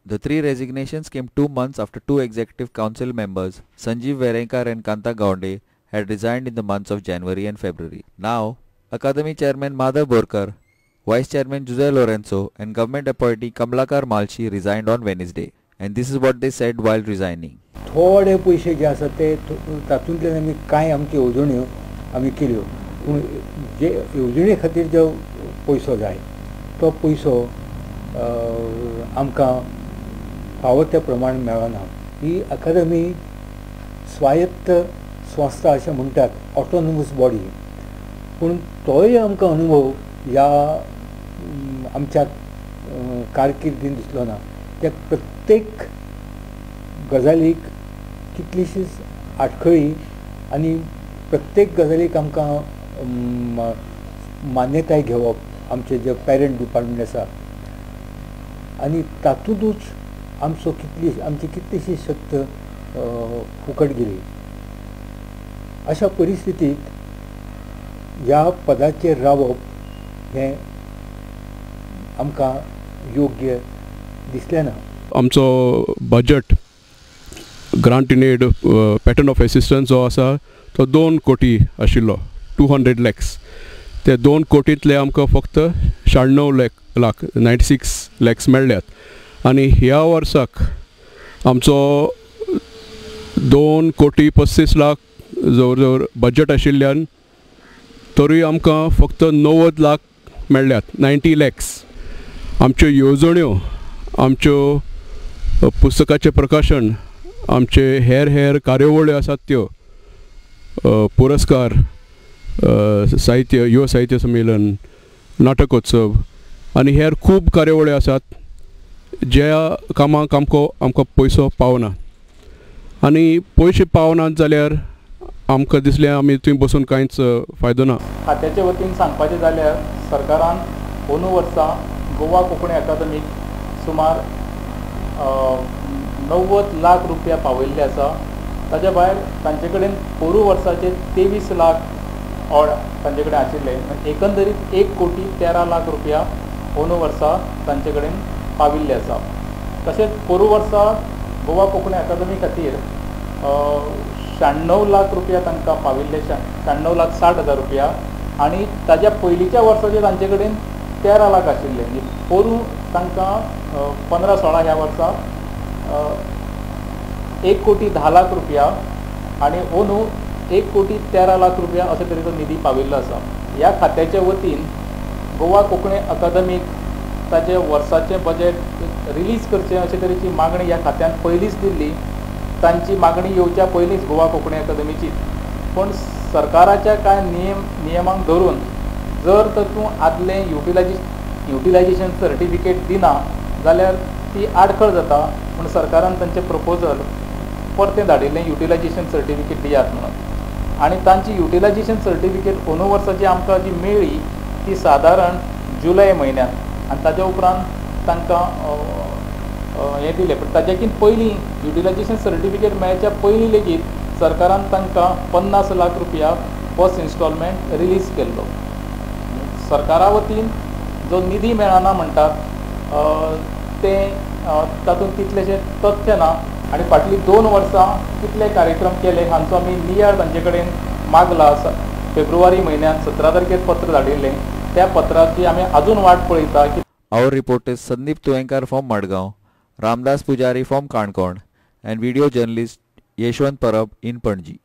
The three resignations came 2 months after two executive council members, Sanjeev Verenkar and Kanta Gaonde, had resigned in the months of January and February. Now, Akademi Chairman Madhav Borkar, Vice Chairman Jose Lorenzo and government appointee Kamlakar Malshi resigned on Wednesday. And this is what they said while resigning. थोडे पयशे जे आसा ते तातूंतल्यान आमी कांय आमच्यो येवजण्यो आमी केल्यो, पूण जे येवजणे खातीर जो पयसो जाय तो पयसो आमकां फावो त्या प्रमाण मेळना. ही अकादमी स्वायत्त संस्था अशें म्हणटात, ऑटोनॉमस बॉडी, पूण तोय आमकां अनुभव ह्या आमच्या कारकिर्दीन दिसलो ना. त्या प्रत्येक गजालीक कितलीशीच आडखळी आनी प्रत्येक गजालीक आमकां मान्यताय घेवप आमचे जे पेरंट डिपार्टमेंट आसा आनी तातूंतच आमचो आमची कितलीशी शक्त फुकट गेली. अशा परिस्थितीत ह्या पदाचेर रावप हें आमकां योग्य दिसलें ना. आमचो budget grant in aid pattern of assistance जो आसा तो 2 कोटी आशिल्लो, 200 लॅक्स. ते 2 कोटींतले आमकां फक्त 96 लाख 96 लॅक्स मेळ्ळ्यात आनी ह्या वर्साक आमचो 2 कोटी 35 लाख जवळ जवळ बजट आशिल्ल्यान तरूय आमकां फक्त 90 लाख मेळ्ळ्यात, 90 लॅक्स. आमच्यो येवजण्यो, आमच्यो पुस्तकाचें प्रकाशन, आमचे हेर हेर कार्यावळी आसात त्यो, पुरस्कार, साहित्य, युवा साहित्य संमेलन, नाटकोत्सव आनी हेर खूब कार्यावळी आसात ज्या कामाक आमकां पयसो पावना. आनी पयशे पावनात जाल्यार आमकां दिसलें आमी थंय बसून कांयच फायदो ना. खात्याचे वतीन सांगपाचें जाल्यार सरकारान अंदू वर्सा गोवा कोंकणी अकादमीक सुमार 90 लाख रुपया पावयल्ले आसा. ताच्या भायर तांचे कडेन पोरूं वर्साचे 23 लाख ऑड तांचे कडेन आशिल्ले. एकंदरीत 1 कोटी 13 लाख रुपया अंदू वर्सा तांचे कडेन पाविल्ले आसा. तशेंच पोरूं वर्सा गोवा कोंकणी अकादमी खातीर 96 लाख रुपया तांकां पाविल्ले, 96 लाख 60 हजार रुपया, आनी ताज्या पयलींच्या वर्साचे तांचे कडेन 13 लाख आशिल्ले. पोरूं तांकां 15-16 ह्या वर्सा 1 कोटी 10 लाख रुपया आनी अंदू 1 कोटी 13 लाख रुपया अशे तरेचो निधी पाविल्लो आसा. ह्या खात्याच्या वतीन गोवा कोंकणी अकादमीक ताचें वर्साचें बजेट रिलीज करचें अशे तरेची मागणी ह्या खात्यान पयलींच दिल्ली. तांची मागणी येवच्या पयलींच गोवा कोंकणी अकादमीची, पूण सरकाराच्या कांय नियमांक धरून जर तर तूं आदलें युटिलायजेशन सर्टिफिकेट दिना जाल्यार ती आडखळ जाता. म्हूण सरकारान तांचें प्रपोजल परतें धाडिल्लें, युटिलायजेशन सर्टिफिकेट दियात म्हणून. आनी तांची युटिलायजेशन सर्टिफिकेट अंदू वर्साची आमकां जी मेळ्ळी ती सादारण जुलय म्हयन्यांत, आनी ताच्या उपरांत तांकां हें दिलें. पूण ताच्याकीन पयलीं युटिलायजेशन सर्टिफिकेट मेळच्या पयलीं लेगीत सरकारान तांकां 50 लाख रुपया फर्स्ट इन्स्टॉलमेंट रिलीज केल्लो. सरकारा वतीन जो निधी मेळना म्हणटात तें तातूंत तितलेशें तथ्य ना. आनी फाटलीं 2 वर्सां कितले कार्यक्रम केले हांचो आमी नियाळ तांचे कडेन मागला. फेब्रुवारी म्हयन्यांत 17 तारखेर पत्र धाडिल्लें, त्या पत्राची आमी अजून वाट पळयता. Our reporters Sandeep Tuyenkar from Madgaon, Ramdas Pujari from Canacona and video journalist Yeshwant Parab in Panaji.